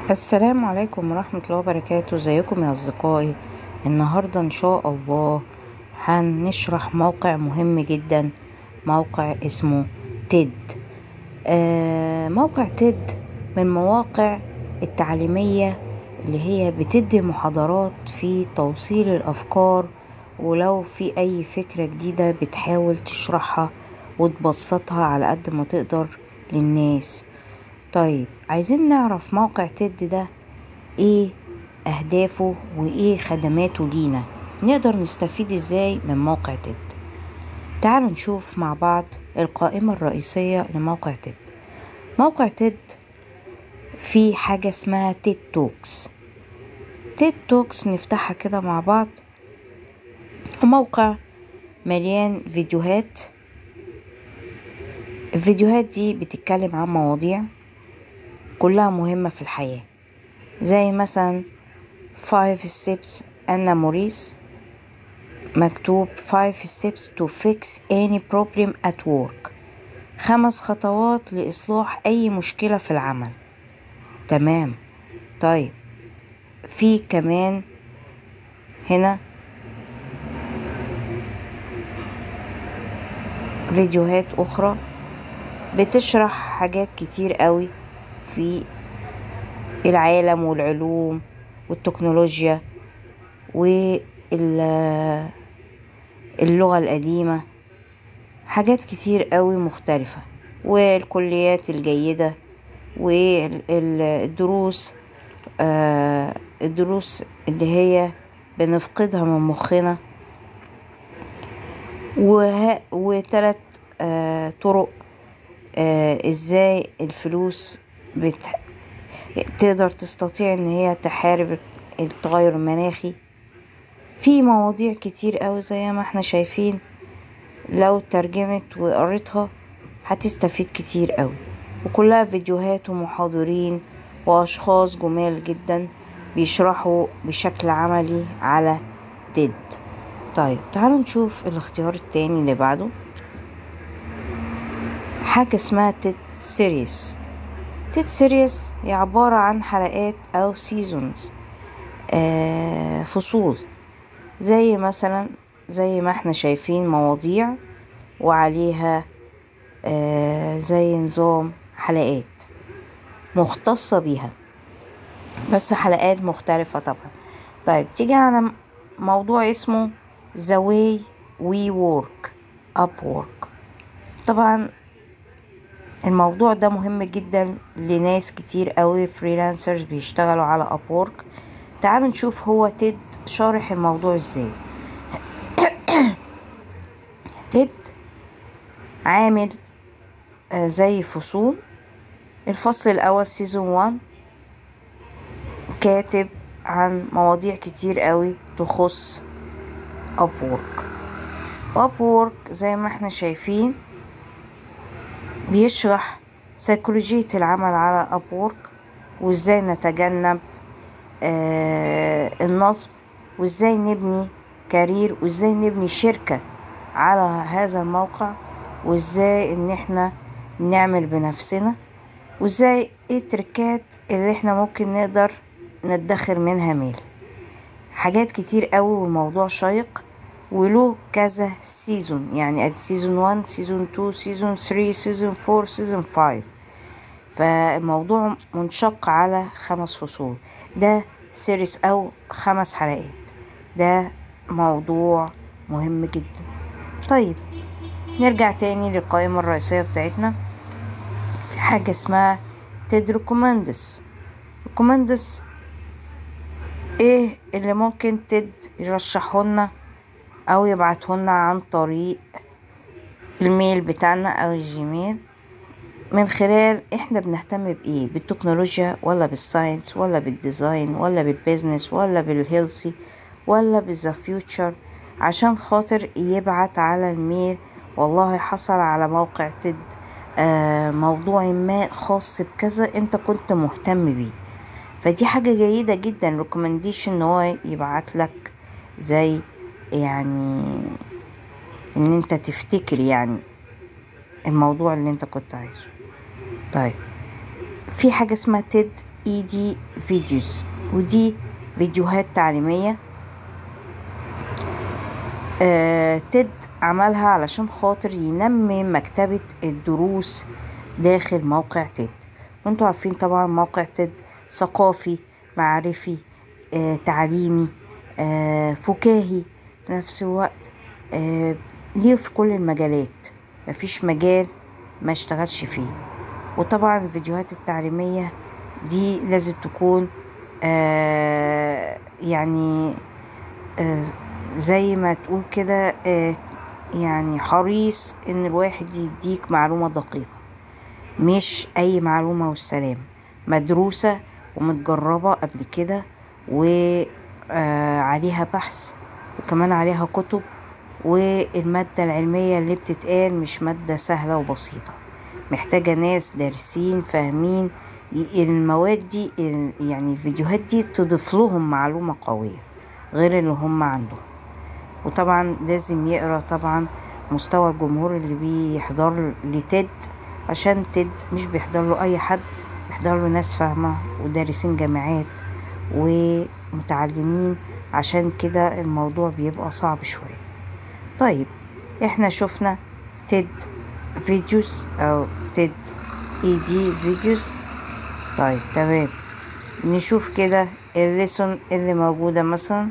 السلام عليكم ورحمة الله وبركاته. ازيكم يا اصدقائي؟ النهاردة ان شاء الله هنشرح موقع مهم جدا، موقع اسمه TED. موقع TED من مواقع التعليمية اللي هي بتدي محاضرات في توصيل الافكار، ولو في اي فكرة جديدة بتحاول تشرحها وتبسطها على قد ما تقدر للناس. طيب عايزين نعرف موقع TED ده ايه اهدافه وايه خدماته لينا، نقدر نستفيد ازاي من موقع TED. تعالوا نشوف مع بعض القائمة الرئيسية لموقع TED. موقع TED فيه حاجة اسمها TED Talks. TED Talks نفتحها كده مع بعض. موقع مليان فيديوهات، الفيديوهات دي بتتكلم عن مواضيع كلها مهمة في الحياة، زي مثلا 5 steps أنا موريس، مكتوب 5 steps to fix any problem at work، 5 خطوات لإصلاح أي مشكلة في العمل. تمام. طيب في كمان هنا فيديوهات أخرى بتشرح حاجات كتير قوي في العالم والعلوم والتكنولوجيا واللغة القديمة، حاجات كتير قوي مختلفة، والكليات الجيدة والدروس، الدروس اللي هي بنفقدها من مخنا، وثلاث طرق ازاي الفلوس تقدر تستطيع ان هي تحارب التغير المناخي. في مواضيع كتير قوي زي ما احنا شايفين، لو ترجمت وقريتها هتستفيد كتير قوي، وكلها فيديوهات ومحاضرين واشخاص جمال جدا بيشرحوا بشكل عملي على تيد. طيب تعالوا نشوف الاختيار التاني اللي بعده، حاجة اسمها TED series. TED series هي عبارة عن حلقات أو seasons، فصول، زي مثلا زي ما احنا شايفين مواضيع وعليها زي نظام حلقات مختصة بيها، بس حلقات مختلفة طبعا. طيب تيجي على موضوع اسمه The Way We Work Upwork. طبعا الموضوع ده مهم جدا لناس كتير قوي freelancers بيشتغلوا على Upwork. تعالوا نشوف هو TED شارح الموضوع ازاي. TED عامل زي فصول. الفصل الاول season 1 كاتب عن مواضيع كتير قوي تخص Upwork. Upwork زي ما احنا شايفين بيشرح سيكولوجية العمل على Upwork، وازاي نتجنب النصب، وازاي نبني career، وازاي نبني شركة على هذا الموقع، وازاي ان احنا نعمل بنفسنا، وازاي ايه التركات اللي احنا ممكن نقدر ندخر منها مال. حاجات كتير قوي، والموضوع شيق وله كذا season، يعني ادي season 1 season 2 season 3 season 4 season 5، فالموضوع منشق على 5 فصول. ده series او 5 حلقات، ده موضوع مهم جدا. طيب نرجع تاني للقائمة الرئيسية بتاعتنا. في حاجة اسمها TED recommends. recommends ايه اللي ممكن TED يرشحهولنا او يبعتهولنا عن طريق ال mail بتاعنا او ال Gmail، من خلال احنا بنهتم بايه، بالتكنولوجيا ولا بال science ولا بال design ولا بال business ولا بال healthy ولا بال the future، عشان خاطر يبعت على ال mail والله حصل على موقع TED موضوع ما خاص بكذا انت كنت مهتم بيه. فدي حاجة جيدة جدا، recommendation ان هو يبعت لك زي يعني ان انت تفتكر يعني الموضوع اللي انت كنت عايزه. طيب في حاجة اسمها TED ED videos، ودي فيديوهات تعليمية TED عملها علشان خاطر ينمي مكتبة الدروس داخل موقع TED. وانتوا عارفين طبعا موقع TED ثقافي معرفي تعليمي فكاهي في نفس الوقت، ليه في كل المجالات، مفيش مجال ما اشتغلش فيه. وطبعا الفيديوهات التعليمية دي لازم تكون يعني زي ما تقول كده، يعني حريص ان الواحد يديك معلومة دقيقة، مش اي معلومة والسلام، مدروسة ومتجربة قبل كده وعليها بحث وكمان عليها كتب، والمادة العلمية اللي بتتقال مش مادة سهلة وبسيطة، محتاجة ناس دارسين فاهمين المواد دي، يعني الفيديوهات دي تضيف لهم معلومة قوية غير اللي هم عندهم. وطبعا لازم يقرأ طبعا مستوى الجمهور اللي بيحضر ل TED، عشان TED مش بيحضر له اي حد، بيحضر له ناس فاهمة ودارسين جامعات ومتعلمين، عشان كده الموضوع بيبقى صعب شوية. طيب احنا شفنا TED videos او TED ED videos. طيب تمام، نشوف كده ال lesson اللي موجودة. مثلا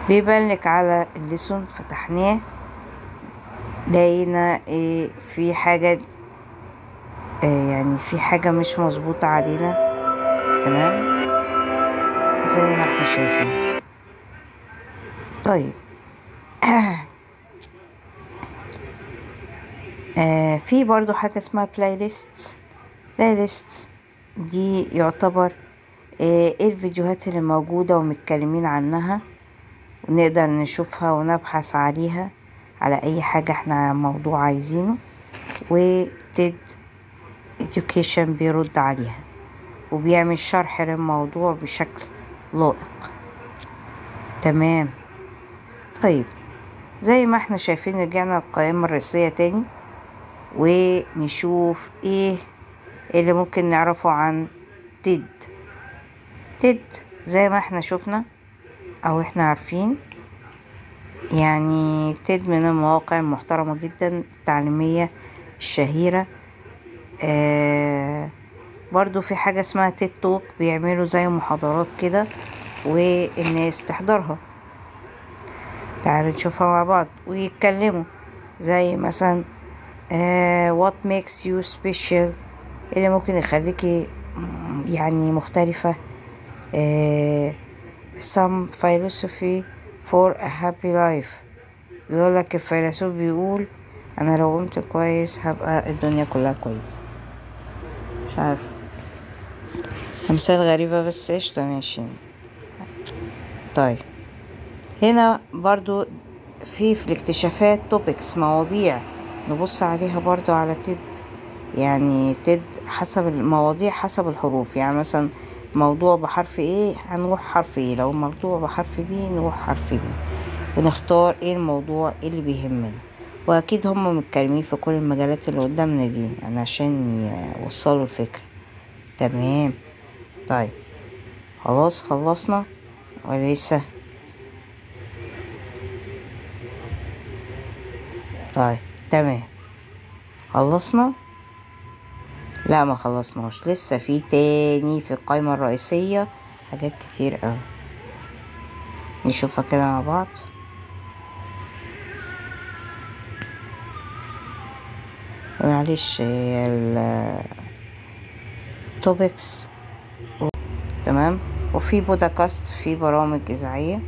بيبان لك على ال lesson، فتحناه لقينا ايه في حاجة، يعني في حاجة مش مظبوطة علينا. تمام زي ما احنا شايفين. طيب في برضو حاجة اسمها playlist. playlist دي يعتبر ايه الفيديوهات اللي موجودة ومتكلمين عنها، ونقدر نشوفها ونبحث عليها على اي حاجة احنا موضوع عايزينه، و TED Education بيرد عليها وبيعمل شرح للموضوع بشكل لائق. تمام. طيب زي ما احنا شايفين رجعنا للقائمة الرئيسية تاني، ونشوف ايه اللي ممكن نعرفه عن TED. TED زي ما احنا شفنا او احنا عارفين، يعني TED من المواقع المحترمة جدا التعليمية الشهيرة. برضو في حاجة اسمها TED Talk، بيعملوا زي محاضرات كده والناس تحضرها. تعالوا نشوفها مع بعض ويتكلموا، زي مثلا what makes you special، اللي ممكن يخليكي يعني مختلفة، some philosophy for a happy life. بيقولك الفيلسوف بيقول انا لو قمت كويس هبقى الدنيا كلها كويسة. مش عارف، امثال غريبة بس قشطة ماشي. طيب هنا برضو في الاكتشافات topics، مواضيع نبص عليها برضو على TED. يعني TED حسب المواضيع حسب الحروف، يعني مثلا موضوع بحرف A هنروح حرف A، لو موضوع بحرف B نروح حرف B، ونختار ايه الموضوع اللي بيهمنا. واكيد هم متكلمين في كل المجالات اللي قدامنا دي يعني عشان يوصلوا الفكرة. تمام. طيب خلاص خلصنا ولا لسه؟ طيب تمام خلصنا. لا ما خلصناش، لسه في تاني في القائمة الرئيسية حاجات كتير اوي، نشوفها كده مع بعض. معلش ال topics. تمام. وفي بودكاست، في برامج إذاعية.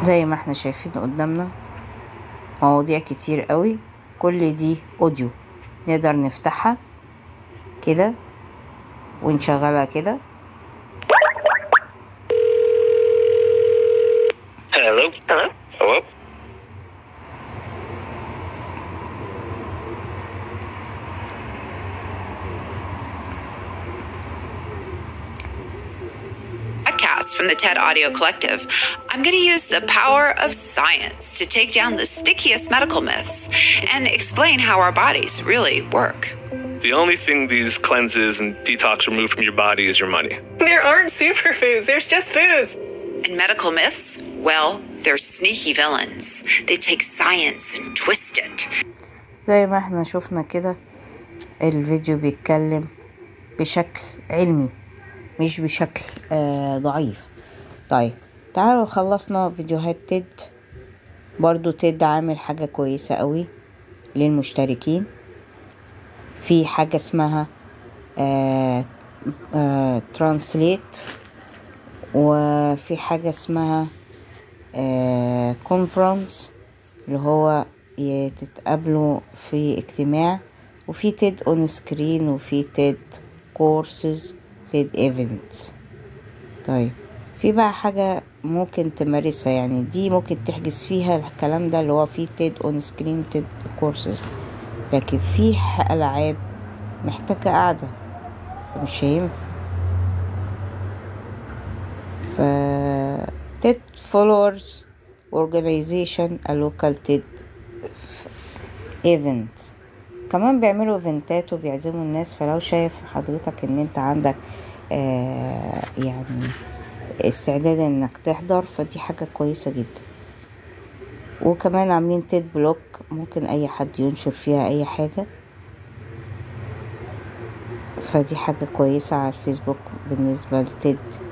زي ما احنا شايفين قدامنا مواضيع كتير قوي، كل دي audio نقدر نفتحها كده ونشغلها كده. Hello. Hello. Hello. Ross from the TED Audio Collective. I'm going to use the power of science to take down the stickiest medical myths and explain how our bodies really work. The only thing these cleanses and detox remove from your body is your money. There aren't superfoods, there's just foods. And medical myths? Well, they're sneaky villains. They take science and twist it. زي ما احنا شفنا كده، الفيديو بيتكلم بشكل علمي مش بشكل ضعيف. طيب، تعالوا، خلصنا فيديوهات TED. برضو TED عامل حاجة كويسة قوي للمشتركين، في حاجة اسمها translate، وفي حاجة اسمها conference اللي هو تتقابلوا في اجتماع، وفي TED on screen، وفي TED courses، TED events. طيب، في بقى حاجة ممكن تمارسها، يعني دي ممكن تحجز فيها الكلام ده اللي هو فيه TED on screen، TED courses، لكن في ألعاب محتاجة قعدة، مش هينفع. ف TED followers organization a local TED event، كمان بيعملوا event ات وبيعزموا الناس. فلو شايف حضرتك ان انت عندك يعني استعداد انك تحضر، فدي حاجة كويسة جدا. وكمان عاملين TED blog ممكن اي حد ينشر فيها اي حاجة، فدي حاجة كويسة على الفيسبوك بالنسبة ل TED.